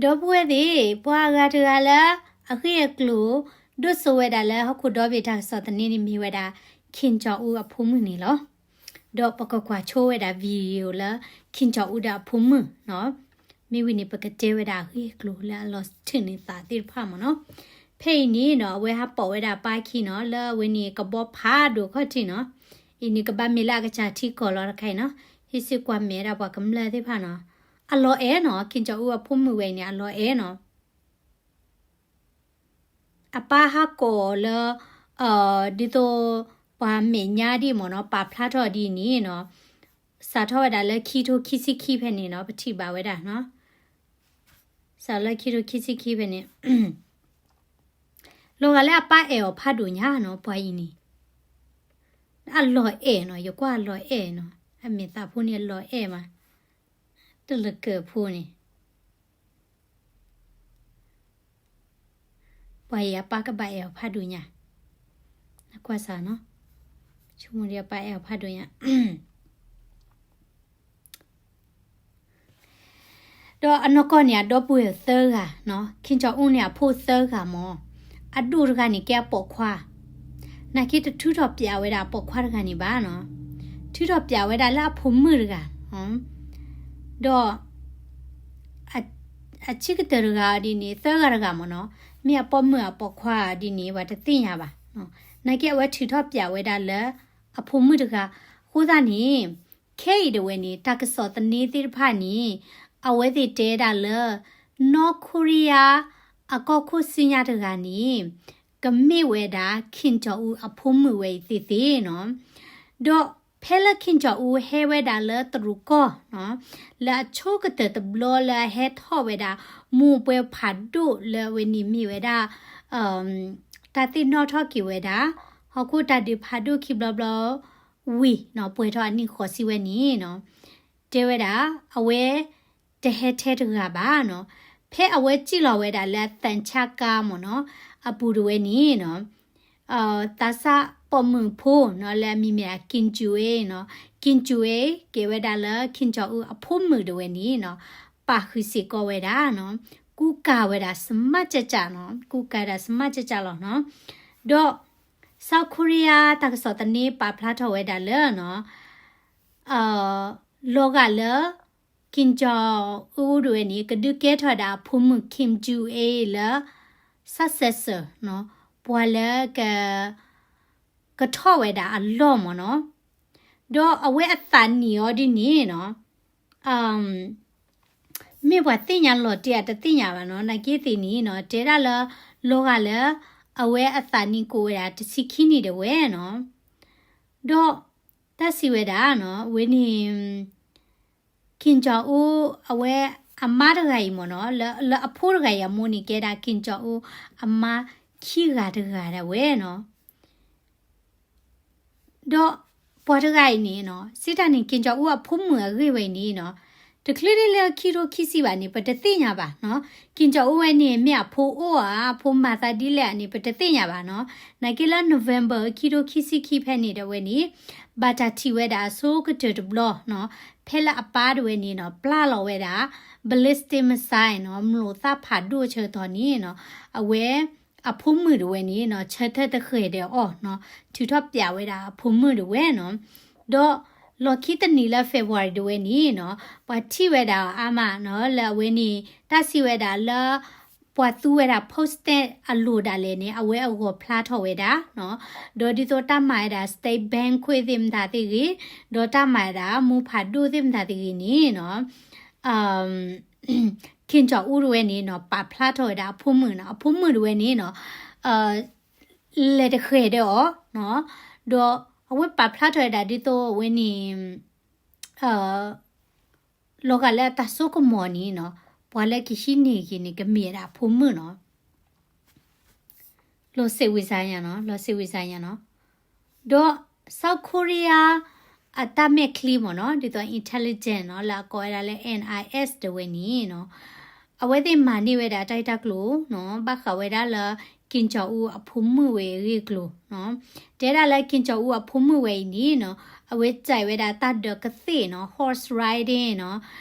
ဒီပုၢ်ဝဲၢ်သ့ၣ်, ပှၤအဂၤတဂၤလၢ အဂ့ၢ်အကျိၤ ဒိၣ်စိဝဲဒၣ်လၢဟီၣ်ခိၣ်ဒီဘ့ၣ်တၢ်ကစီၣ်သန့န့ၣ်မ့ၢ်ဝဲဒၣ် Kim Jong Un အဖိမုၣ်န့ၣ်လီၤ. ဒီးပကကွၢ်ဆိဝဲဒၣ် video လၢ Kim Jong Un ဒီးအဖိမုၣ်နီၤ, မ့ၢ်ဝံၤန့ၣ် ပကတဲဝဲဒၣ်အဂ့ၢ်အကျိၤလၢအလီၤထုးန့ၢ်သးသ့ၣ်တဖၣ်မ့ၢ်နီၤ. ဖဲအံၤန့ၣ်နီၤ အဝဲဟးပိာ်ဝဲဒၣ်အပၢ်ခံနီၤ လၢအဝဲန့ၣ်ကဘီဖးဒိၣ်ခီၣ်ထံးနီၤ. အံၤန့ၣ်ကဘၣ်မ့ၢ်လၢအကစၢ်ထံကီၢ်လီၤတခါအံၤနီၤ, ဟ့ၣ်စ့ၢ်ကွၢ်မဲာ်ဒၣ်ပှၤကမျၢၢ်သ့ၣ်တဖၣ်နီၤ. အလီၤအဲၣ်နီၤ Kim Jong Un အဖိမုၣ်ဝဲအံၤန့ၣ် အလီၤအဲၣ်နီၤ. အပၢ်ဟးကိးအီၤလၢ ဒ်သိး ပှၤမဲာ်ညါဒ်မ့ၢ်နီၤ ပာ်ဖျါထီၣ်ဒ်န့ၣ်နီၤ, စးထီၣ်ဝဲဒၣ်လၢခံထိခံဆံခံဖဲန့ၣ်နီၤ ပထံၣ်ဘၣ်ဝဲဒၣ်နီၤ, စးလၢခံထိခံဆံခံဖဲန့ၣ် လီၤဂာ်လၢအပၢ်အဲၣ်အီၤဖးဒိၣ်ညါနီၤ ပှၤအံၤန့ၣ်, အလီၤအဲၣ်နီၤ ယကွၢ်အလီၤအဲၣ်နီၤ အမဲာ်သးဖိန့ၣ်အလီၤအဲၣ်မး, တလကၢၢ်ဖိန့ၣ် ပှၤအံၤအပၢ်ကဘၣ်အဲၣ်အီၤဖးဒိၣ်ညါ, နကွၢ်စၢ်နီၤ, ဆိကမိၣ်ဒ်အပၢ်အဲၣ်အီၤဖးဒိၣ်ညါ ဒီးအနီၢ်ကီၢ်န့ၣ် အဒီပုၢ်ဝဲၢ်သၢဂၤနီၤ, Kim Jong Un န့ၣ် အဖိသၢဂၤမ့ၢ်, အဒိၣ်တဂၤန့ၣ် ကဲအပိာ်ခွါ, နာ်က့တထုးထီၣ်ပျးဝဲဒၣ်အပိာ်ခွါတဂၤန့ၣ်ဘၣ်နီၤ, ထုးထီၣ်ပျးဝဲဒၣ်လၢအဖိမုၣ်တဂၤ, ဒီး အဆံးကတၢၢ်တဂၤဒ်န့ၣ် သၢဂၤတဂၤမ့ၢ်နီၤ, မ့ၢ်အပိာ်မုၣ်အပိာ်ခွါဒ်န့ၣ် ပှၤတသ့ၣ်ညါဘၣ်, နာ်က့အဝဲထုးထီၣ်ပျးဝဲဒၣ်လၢ အဖိမုၣ်တဂၤ, အဃိသတးန့ၣ် ခဲအံၤဒၣ်ဝဲန့ၣ် တၢ်ကစီၣ်သန့သ့ၣ်တဖၣ်န့ၣ် အဝဲသ့ၣ်တဲဒၣ်လၢ နီၢ်ခိရံယါ အကီၢ်ခိၣ်စံညါတဂၤန့ၣ် ကမ့ၢ်ဝဲဒၣ် Kim Jong Un အဖိမုၣ်ဝဲအံၤသ့သ့နီၤ, ဒီးဖဲလၢ Kim Jong Un ဟဲဝဲဒၣ်လၢတရူးကီၢ်နီၤ, လၢအဆိကတၢၢ်တဘျီလၢအဟဲထီၣ်ဝဲဒၣ် မိၢ်ပှဲၤဖးဒိၣ်လၢအဝဲန့ၣ်မ့ၢ်ဝဲဒၣ် တၢ်သ့ၣ်နီၣ်ထီၣ်က့ၤဝဲဒၣ် ဟီၣ်ခိၣ်တၢ်ဒုးဖးဒိၣ်ခံဘျီဘျီ ဝံၤနီၤ ပှဲၤထီၣ်အနံၣ်ဃိးဆံဝဲန့ၣ်နီၤ, တဲဝဲဒၣ် အဝဲ တဟဲထဲတဂၤဘၣ်နီၤ, ဖဲအဝဲစံၣ်လီၤဝဲဒၣ်လၢအသံချါကါမ့ၢ်နီၤ, အပူၤတဝဲန့ၣ်နီၤ, သးစၢ်ပိာ်မုၣ်ဖိနီၤ လၢအမံၤမ့ၢ်ဒၣ် Kim Jong Un နီၤ, Kim Jong Un ကဲဝဲဒၣ်လၢ Kim Jong Un အဖိမုၣ်တဝဲန့ၣ်နီၤ, ပာ်ဃုာ်စ့ၢ်ကီးဝဲဒၣ်နီၤ, ကူကၤဝဲဒၣ်စမၣ်ကၠၢ်ကၠၢ်နီၤ, ကူကၤဝဲဒၣ်စမၣ်ကၠၢ်ကၠၢ်လီၤနီၤ, ဒီး South Korea တၢ်ကစီၣ်သန့ပာ်ဖျါထီၣ်ဝဲဒၣ်လၢနီၤ လီၤဂာ်လၢ Kim Jong Un ဒၣ်ဝဲန့ၣ် ကဒုးကဲထီၣ်ဝဲဒၣ်အဖိမုၣ် Kim Jong Un လၢ successor နီၤ, ပှၤလၢက ကထီၣ်ဝဲဒၣ်အလီၢ်မ့ၢ်နီၤ, ဒီးအဝဲအသးနံၣ်အီၤဒ်န့ၣ်နီၤ, မ့ၢ်ပှၤသ့ၣ်ညါလီၤတံၢ်အတသ့ၣ်ညါဘၣ်နီၤ, နာ်က့သ့ၣ်န့ၣ်နီၤ တဲဒၣ်လၢ လီၤဂာ်လၢ အဝဲအသးနံၣ်ကိးဝဲဒၣ်တဆံခံနံၣ်ဒၣ်ဝဲနီၤ, ဒီးတၢ်စံးဝဲဒၣ်နီၤ အဝဲန့ၣ် Kim Jong Un အဝဲအမါတဂၤအံၤမ့ၢ်နီၤ, လၢ လၢအဖိတဂၤအံၤအမိၢ်န့ၣ် ကဲဒၣ် Kim Jong Un အမါခံဂၤတဂၤဒၣ်ဝဲနီၤ. ဒီးပှၤတဂၤအံၤန့ၣ်နီၤ, စံးတၢ်န့ၣ် Kim Jong Un အဖိမုၣ်အဂ့ၢ်ဝဲအံၤန့ၣ်နီၤ, တချုးဒ်လၢခံထိခံဆံဘၣ်န့ၣ် ပတသ့ၣ်ညါဘၣ်နီၤ. Kim Jong Un ဝဲန့ၣ် မ့ၢ်အဖိအိၣ်ဧါ, အဖိမၤသးဒ်လဲၣ်ဧါန့ၣ် ပတသ့ၣ်ညါဘၣ်နီၤ. နာ်က့လၢ November ခံထိခံဆံခံဖဲန့ၣ်ဒၣ်ဝဲန့ၣ် ဘၣ်တၢ်ထံၣ်ဝဲဒၣ်အဆိကတၢၢ်တဘျီနီၤ, ဖဲလၢအပၢ်ဒၣ်ဝဲန့ၣ်နီၤ ပျၢ်လီၤဝဲဒၣ် ballistic missile နီၤ, မျိာ်သၣ်ဖးဒိၣ်ဆၢကတီၢ်န့ၣ်နီၤ, အဝဲ အဖိမုၣ်ဒၣ်ဝဲန့ၣ်နီၤ ဆၢထၢၣ်တဃဲၤဒီးအီၤနီၤ, ထုးထီၣ်ပျးဝဲဒၣ်အဖိမုၣ်ဒၣ်ဝဲနီၤ. ဒီးလီၢ်ခံတနံၤလၢ February ဒၣ်ဝဲန့ၣ်နီၤ, ပှၤထံၣ်ဝဲဒၣ်အီၤအါမးနီၤ, လၢအဝဲန့ၣ် တၢ်စံးဝဲဒၣ်လၢ ပှၤသူဝဲဒၣ် postage အလိၤဒၣ်လဲာ်န့ၣ် အဝဲအဂီၢ်ဖျါထီၣ်ဝဲဒၣ်နီၤ. ဒီးဒ်သိးတၢ်မၤဝဲဒၣ် state banquet သ့ၣ်မတၤသ့ၣ်ဂ့ၤ, ဒီးတၢ်မၤဝဲဒၣ် မူဖးဒိၣ်သ့ၣ်မတၤသ့ၣ်ဂ့ၤန့ၣ်နီၤ Kim Jong Un ဒၣ်ဝဲန့ၣ်နီၤ ပာ်ဖျါထီၣ်ဝဲဒၣ်အဖိမုၣ်နီၤ, အဖိမုၣ်ဒၣ်ဝဲန့ၣ်နီၤ လဲၤတဃဲၤဒီးအီၤနီၤ, ဒီးအဝဲပာ်ဖျါထီၣ်ဝဲဒၣ်ဒ်သိးအဝဲန့ၣ် လီၤဂာ်လၢအတၢ်စိကမီၤန့ၣ်နီၤ, ပှၤလၢကဟံးန့ၢ်က့ၤန့ၣ် ကမ့ၢ်ဝဲဒၣ်အဖိမုၣ်နီၤ. လီၤစံးဝံစါညါနီၤ, လီၤစံးဝံစါညါနီၤ. ဒီး South Korea အတၢ်မဲာ်ချံမ့ၢ်နီၤ, ဒ်သိး intelligence နီၤ, လၢအကိးဝဲဒၣ်လၢ N I S ဒၣ်ဝဲန့ၣ်နီၤ, အဝဲသ့ၣ်မၤန့ၢ်ဝဲဒၣ်တၢ်ဂ့ၢ်တၢ်ကျိၤနီၤ, ဘၣ်ဃးဝဲဒၣ်လၢ Kim Jong Un အဖိမုၣ်ဝဲအဂ့ၢ်အကျိၤနီၤ. တဲဒၣ်လၢ Kim Jong Un အဖိမုၣ်ဝဲအံၤန့ၣ်နီၤ, အဝဲစံးဝဲဒၣ်တၢ်ဒိးကသ့ၣ်နီၤ, horse riding နီၤ,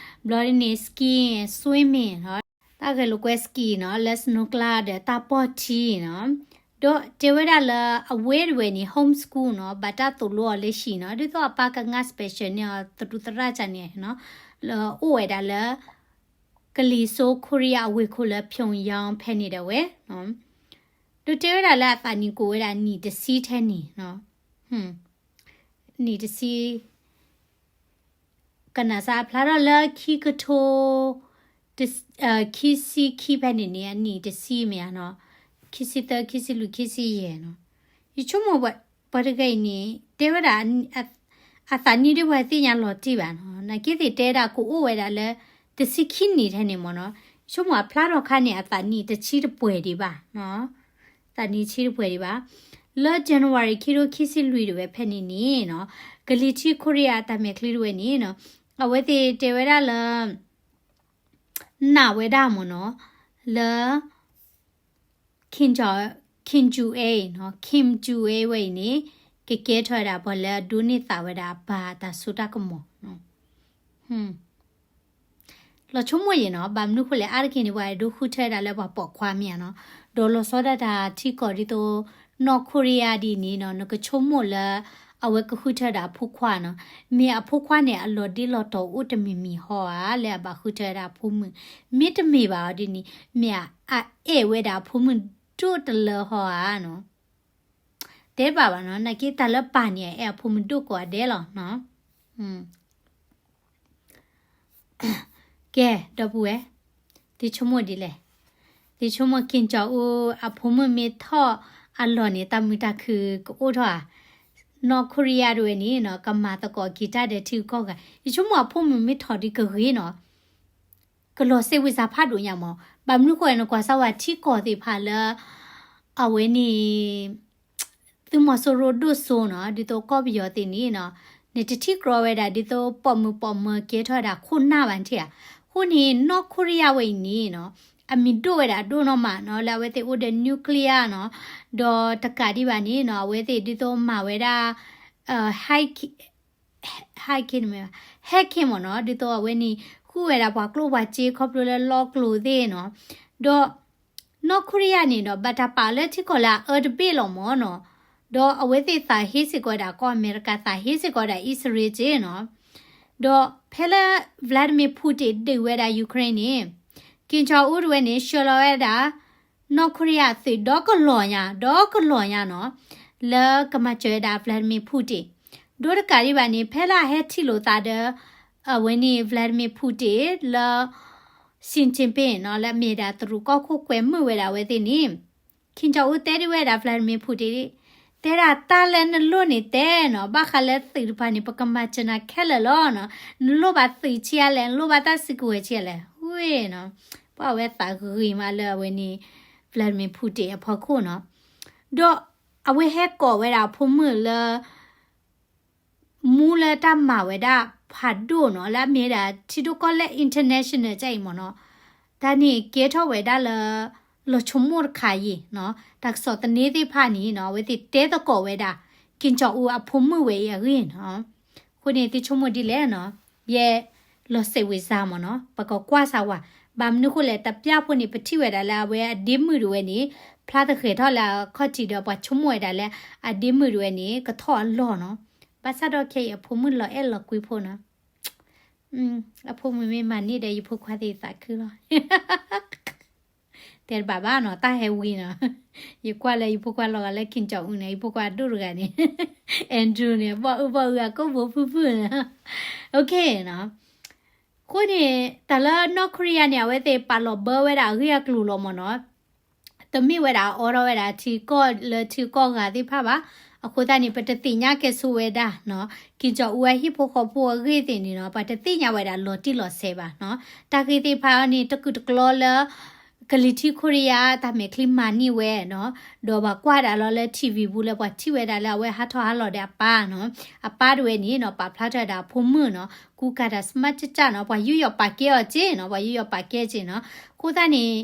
ဘျီဒ်န့ၣ် skiing and swimming နီၤ. တၢ်ဂဲၤလိာ်ကွဲ ski နီၤ လၢ snow ကျါဒီးတၢ်ပီၢ်ထံနီၤ, ဒီးတဲဝဲဒၣ်လၢအဝဲတဝဲန့ၣ် home school နီၤ ဘၣ်တၢ်သိၣ်လိအီၤလၢဟံၣ်နီၤ, ဒ်သိးအပၢ်ကငါ special န့ၢ်အီၤသရူးသရၣ်ကန့ၣ်နီၤ, လၢအိၣ်ဝဲဒၣ်လၢ ကလံၤစိး Korea အဝ့ၢ်ခိၣ်လၢ Pyongyang ဖဲန့ၣ်ဒၣ်ဝဲနီၤ, ဒီးတဲဝဲဒၣ်လၢအသးနံၣ်ကိးဝဲဒၣ်နံၣ်တဆံထဲန့ၣ်နီၤ, နံၣ်တဆံ ကနၣ်စၢ်အဖျါထီၣ်လၢခံကထိ ခံဆံခံဖဲန့ၣ်န့ၣ် အနံၣ်တဆံမ့ၢ်ဧါနီၤ, ခံဆံသၢ ခံဆံလွံၢ် ခံဆံယဲၢ်နီၤ, ယဆိကမိၣ်ပှၤတဂၤအံၤန့ၣ် တဲဝဲဒၣ် အသးနံၣ်ဒ်ပှၤသ့ၣ်ညါလီၤတံၢ်ဘၣ်နီၤ, နာ်က့သ့ၣ်တဲဒၣ်ကအိၣ်ဝဲဒၣ်လၢ တဆံခံနံၣ်ထဲန့ၣ်မ့ၢ်နီၤ, ယဆိကမိၣ်အဖျါထီၣ်ခါန့ၣ် အသးနံၣ်တဆံတပှဲၤဒံးဘၣ်နီၤ, သးနံၣ်တဆံတပှဲၤဒံးဘၣ်, လၢ January ခံထိခံဆံလွံၢ်တဝဲဖဲန့ၣ်န့ၣ်နီၤ, ကလံၤထံး Korea အတၢ်မဲာ်ချံတဝဲန့ၣ်နီၤ, အဝဲသ့ၣ်တဲဝဲဒၣ်လၢ နာ်ဝဲဒၣ်မ့ၢ်နီၤ, လၢ Kim Jong Kim Jong Un နီၤ, Kim Jong Un ဝဲအံၤန့ၣ် ကကဲထီၣ်ဝဲဒၣ်ပှၤလၢအဒိးန့ၢ်သးဝဲဒၣ် အပၢ်အတၢ်စိတၢ်ကမီၤနီၤ, လီၤဆိကမိၣ်ယဲၢ်နီၤ, ဘၣ်မနုၤဃိလဲၣ် အါတက့ၢ်န့ၣ် ပှၤဒိးဃုထၢဝဲဒၣ်လၢပှၤပိာ်ခွါမ့ၢ်ဧါနီၤ, ဒီးလီၤဆီဒၣ်တၢ်ထံကီၢ်ဒ်သိး North Korea ဒ်န့ၣ်နီၤ, နကဆိကမိၣ်လၢ အဝဲကဃုထၢဒၣ်အဖိခွါနီၤ, မ့ၢ်အဖိခွါန့ၣ် အလီၤဒ့လီၤတီၤအိၣ်တမံၤမံၤဟီဧါ, လၢအဘၣ်ဃုထၢဝဲဒၣ်အဖိမုၣ်, မ့တမ့ၢ်ဘၣ်အီၤဒ်န့ၣ် မ့ၢ်အအဲၣ်ဝဲဒၣ်အဖိမုၣ်ဒိၣ်တလၢဟီဧါနီၤ, တဲဘၣ်ဘၣ်နီၤ, နာ်က့တၢ်လၢပၢ်န့ၣ် အအဲၣ်အဖိမုၣ်ဒိၣ်ကိးဂၤဒဲးလီၤနီၤ, ကဲ ဒီပုၢ်ဝဲၢ်, သုဆိကမိၣ်ဒ်လဲၣ်, သုဆိကမိၣ် Kim Jong Un အဖိမုၣ်မ့ၢ်ထီၣ်အလီၢ်န့ၣ် တၢ်မုာ်တၢ်ခုၣ်ကအိၣ်ထီၣ်ဧါ, North Korea တဝဲန့ၣ်နီၤ ကမၤသကိးက့ၤတၢ်ဒီးထံဂုၤကီၢ်ဂၤ, ယဆိကမိၣ်အဖိမုၣ်မ့ၢ်ထီၣ်ဒ်ကဂ့ၤနီၤ, ကလီၤစ့ဝံစးဖးဒိၣ်ညါမး, ဘၣ်မနုၤဃိနကွၢ်စၢ်ဝဲထံကီၢ်သ့ၣ်တဖၣ်လၢ အဝဲန့ၣ် သုးမီၤစိရိၤဒိၣ်စိနီၤ, ဒ်သိးကီၢ်ပယီၤသ့ၣ်န့ၣ်နီၤ, နတထံၣ်ကြီဝဲဒၣ်ဒ်သိးပိာ်မုၣ်ပိာ်မၢၤကဲထီၣ်ဝဲဒၣ်ခိၣ်နၢ်ဘၣ်ထံၣ်ဧါ, အဃိန့ၣ် North Korea ဝဲအံၤန့ၣ်နီၤ, အမံၤဒိၣ်ဝဲဒၣ်ဒိၣ်နီၢ်မးနီၤ, လၢအဝဲသ့ၣ်အိၣ်ဒီး nuclear နီၤ, ဒီးတကးဒံးဘၣ်န့ၣ်နီၤ, အဝဲသ့ၣ်ဒ်သိးမၤဝဲဒၣ် hacking မ့ၢ် hacking မ့ၢ်နီၤ, ဒ်သိးအဝဲန့ၣ် ဃုဝဲဒၣ်ပှၤကျိပှၤစ့ခီဖျိလၢလီကျိၤသ့ၣ်နီၤ, ဒီး North Korea န့ၣ်ဒီး ဘၣ်တၢ်ပာ်အီၤလၢထံကီၢ်လၢအအၢတဘ့ၣ်လီၤမ့ၢ်နီၤ, ဒီးအဝဲသ့ၣ်သးဟ့စ့ၢ်ကီးဝဲဒၣ်ကီၢ်အမဲရကၤ သးဟ့စ့ၢ်ကီးဝဲဒၣ်အံၣ်စရ့လးက့နီၤ, ဒီးဖဲလၢ Vladimir Putin ဒုးဝဲဒၣ် Ukraine န့ၣ် Kim Jong Un တဝဲန့ၣ် ဆှၢလီၤဝဲဒၣ် North Korea အသုးဒီကလီၤညါ ဒီကလီၤညါနီၤ, လၢကမၤစၢၤဝဲဒၣ် Vladimir Putin, ဒီးတကးဒံးဘၣ်န့ၣ် ဖဲလၢအဟဲထံၣ်လိာ်သးဒီး အဝဲန့ၣ် Vladimir Putin လၢ Xi Jinping နီၤ, လၢအမ့ၢ်ဒၣ်တရူးကီၢ်ခိၣ်ကွဲမုာ်ဝဲဒၣ်အဝဲသ့ၣ်န့ၣ် Kim Jong Un တဲဒၣ်ဝဲဒၣ် Vladimir Putin တဲဒၣ်တၢ်လၢနလိၣ်န့ၣ်တဲနီၤ, ဘၣ်ဃးလၢသုးတဖၣ်န့ၣ် ပကမၤစၢၤနၤခဲလၢာ်လီၤနီၤ, နလိၣ်ဘၣ်သုးဆံးအါလဲၣ်, နလိၣ်ဘၣ်တၢ်စုကဝဲၤဆံးအါလဲၣ်, ဝဲနီၤ, ပှၤဝဲသးဂ့ၤမးလၢအဝဲန့ၣ် Vladimir Putin အဖီခိၣ်နီၤ, ဒီးအဝဲဟဲကိးဝဲဒၣ်အဖိမုၣ်လၢ မူလၢတၢ်မၤဝဲဒၣ်ဖးဒိၣ်နီၤ, လၢအမ့ၢ်ဝဲဒၣ်ထံဒိၣ်ကီၢ်လဲၢ် international ကအံၤမ့ၢ်နီၤ, တၢ်န့ၣ်ကဲထီၣ်ဝဲဒၣ်လၢ လီၤဆိကမိၣ်တခါအံၤနီၤ, တၢ်ကစီၣ်သန့သ့ၣ်တဖၣ်န့ၣ်နီၤ, အဝဲသ့ၣ်တဲသကိးဝဲဒၣ် Kim Jong Un အဖိမုၣ်ဝဲအံၤအဂ့ၢ်နီၤ, အဃိန့ၣ် သုဆိကမိၣ်ဒ်လဲၣ်နီၤ, ယဲ လီၤစဲးဝ့ၤစါမ့ၢ်နီၤ, ပကကွၢ်စၢ်ဝဲ, ဘၣ်မနုၤဃိလဲၣ် တပျၢ်ဖိန့ၣ် ပထံၣ်ဝဲဒၣ်လၢအဝဲအဒ့မုၣ်တဝဲန့ၣ် ဖျါသဃဲၤထီၣ်လၢအခီၣ်ထံးဒီး ပှၤဆိကမိၣ်ဝဲဒၣ်လၢ အဒ့မုၣ်တဝဲန့ၣ် ကထီၣ်အလီၢ်နီၤ, ဘၣ်ဆၣ်ဒီးခဲအံၤအဖိမုၣ်လီၤအဲၣ်လီၤကွံဖိနီၤ, အဖိမုၣ်မ့ၢ်မၤန့ၢ်ဒီးယဖိခွါသ့ၣ်သးခုလီၤ တဲတဘၣ်ဘၣ်နီၤ, တၢ်ဟဲဝံၤနီၤ, ယကွၢ်လၢယဖိခွါလီၤဂာ်လၢ Kim Jong Un န့ၣ် ယဖိခွါဒိၣ်တဂၤန့ၣ် Andrew န့ၣ် ဘီၣ်အုၣ်ဘီၣ်အုၣ်အကိၣ်ဘိဖုၣ်ဖုၣ်န့ၣ်, အဃိန့ၣ် တၢ်လၢ North Korea န့ၣ် အဝဲသ့ၣ်ပာ်လီၤဘၢဝဲဒၣ်အဂ့ၢ်အကျိၤလီၤမ့ၢ်နီၤ, တမ့ၢ်ဝဲဒၣ်အအိးထီၣ်ဝဲဒၣ်ထံကီၢ်လၢထံကီၢ်ဂၤသ့ၣ်တဖၣ်ဘၣ်, အဃိသတးန့ၣ် ပတသ့ၣ်ညါကဲဆိဝဲဒၣ်နီၤ, Kim Jong Un အဟံၣ်ဖိဃီဖိအဂ့ၢ်သ့ၣ်န့ၣ်နီၤ, ပှၤတသ့ၣ်ညါဝဲဒၣ်လီၤတံၢ်လီၤဆဲးဘၣ်နီၤ, တၢ်ဂ့ၢ်သ့ၣ်တဖၣ်အံၤန့ၣ် တကုာ်တကျီလၢ ကလံၤထံးခိရံယါ တၢ်မဲာ်ချံမၤန့ၢ်ဝဲနီၤ, ဒီးပှၤကွၢ်ဒၣ်လီၤလၢ ထံၣ်ဝံၤ ပူၤလၢပှၤထံၣ်ဝဲဒၣ်လၢအဝဲဟးထီၣ်ဟးလီၤဒီးအပၢ်နီၤ, အပၢ်တဝဲန့ၣ်နီၤ ပာ်ဖျါထီၣ်ဝဲဒၣ်အဖိမုၣ်နီၤ, ကူကၤတၢ် smart ကၢ်ကၢ်နီၤ, ပှၤယူးယီၣ်ပာ်ကဲအီၤက့နီၤ, ပှၤယူးယီၣ်ပာ်ကဲက့နီၤ, အဃိသတးန့ၣ်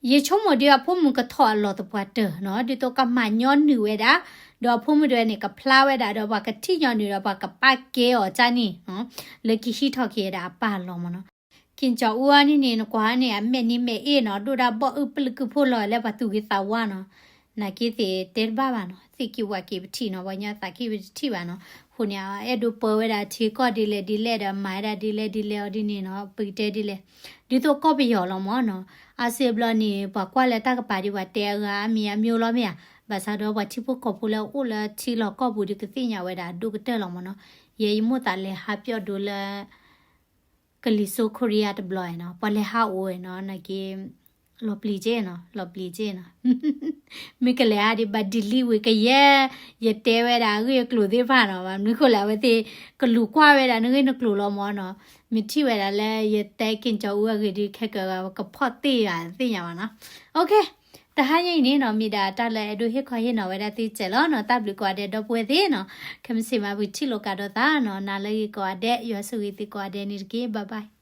ယဆိကမိၣ်ဒ်အဖိမုၣ်ကထီၣ်အလီၢ်သပှၢ်တၢၢ်နီၤ, ဒ်သိးကမၤညီနုၢ်ဝဲဒၣ်, ဒီးအဖိမုၣ်တဝဲန့ၣ် ကဖျါဝဲဒၣ်ဒီးပှၤကထံၣ်ညီနုၢ်ဒီးပှၤကပာ်ကဲအီၤကၢ်န့ၣ်နီၤ, လၢကဟံးထီၣ်က့ၤဝဲဒၣ်အပၢ်အလီၢ်မ့ၢ်နီၤ. ကၠီၤအူအီၤန့ၣ်န့ၣ် နကွၢ်န့ၣ် အမဲာ်န့ၣ်မဲာ်အ့ၣ်နီၤ, ဒိၣ်ဒၣ်ဘီၣ်အုၣ်ပလုးကုဖိလီၤ လၢပှၤသူၣ်ဂ့ၤသးဝါနီၤ. နာ်က့သ့ၣ်တဲတဘၣ်ဘၣ်နီၤ, သ့ၣ်က့ၤဝဲက့ၤပထံၣ်နီၤ, ပှၤကညီသးက့ၤပတထံၣ်ဘၣ်နီၤ. အဃိန့ၣ် အဲၣ်ဒိးပၢဝဲဒၣ်ထံကီၢ်ဒ်လဲၣ်ဒ်လဲၣ်ဒီး မၤဝဲဒၣ်ဒ်လဲၣ်ဒ်လဲၣ်အီၤဒ်န့ၣ်နီၤ, ပကတဲဒ်လဲၣ်, ဒ်သိးကီၢ်ပယီၤလီၤမၢ်နီၤ. အါစုအဘျီန့ၣ် ပှၤကွၢ်လၢတၢ်ကပၤဒ် ပှၤတဲအဂၤအမံၤအမံၤလီၤမ့ၢ်ဧါ, ဘၣ်ဆၣ်ဒီးပှၤထံဖိကီၢ်ဖိလၢအိၣ်လၢထံလီၢ်ကီၢ်ပူၤဒီး ကသ့ၣ်ညါဝဲဒၣ်ဒိၣ်ကတၢၢ်လီၤမၢ်နီၤ. ယဲယမိၣ်သးလဲၤဟးပၠီၣ်ဒိလၢ ကလံၤစိးခိရံယါတဘျီနီၤ, ပှၤလဲၤဟးအိၣ်နီၤ, နာ်က့ လီၤပျံၤက့နီၤ, လီၤပျံၤက့နီၤ. မ့ၢ်ကလဲၤဟးဒံးဘၣ် delete ဝံၤကယဲၢ်, ယတဲဝဲဒၣ်အဂ့ၢ်အကျိၤသ့ၣ်တဖၣ်နီၤ, ဘၣ်မနုၤဃိလဲၣ် အဝဲသ့ၣ်ကလူၤကွၢ်ဝဲဒၣ်နဂ့ၢ်နကျိၤလီၤမၢ်နီၤ. မ့ၢ်ထံၣ်ဝဲဒၣ်လၢယတဲကၠီၤအူအဂ့ၢ်ဒ်ခဲကၢၤ ကဖီၣ်တ့ၢ်ယၤသ့ၣ်ညါဘၣ်နီၤ. တဟါညါအံၤန့ၣ်နီၤ မ့ၢ်ဒၣ်တၢ်လၢအဲၣ်ဒိးဟ့ၣ်ခီဟ့ၣ်နီၤဝဲဒၣ်သုစဲးလီၤနီၤ, တၢ်ဘျုးကိးဂၤဒဲးဒီပုၢ်ဝဲၢ်သ့ၣ်နီၤ, ခဲမုၢ်ဆ့ၣ်မးပထံၣ်လိာ်ကဒီးသးနီၤ, နၤလၢအဂ့ၤကိးဂၤဒဲး, ယွၤဆိၣ်ဂ့ၤသုကိးဂၤဒဲးန့ၣ်တက့ၢ်, bye bye.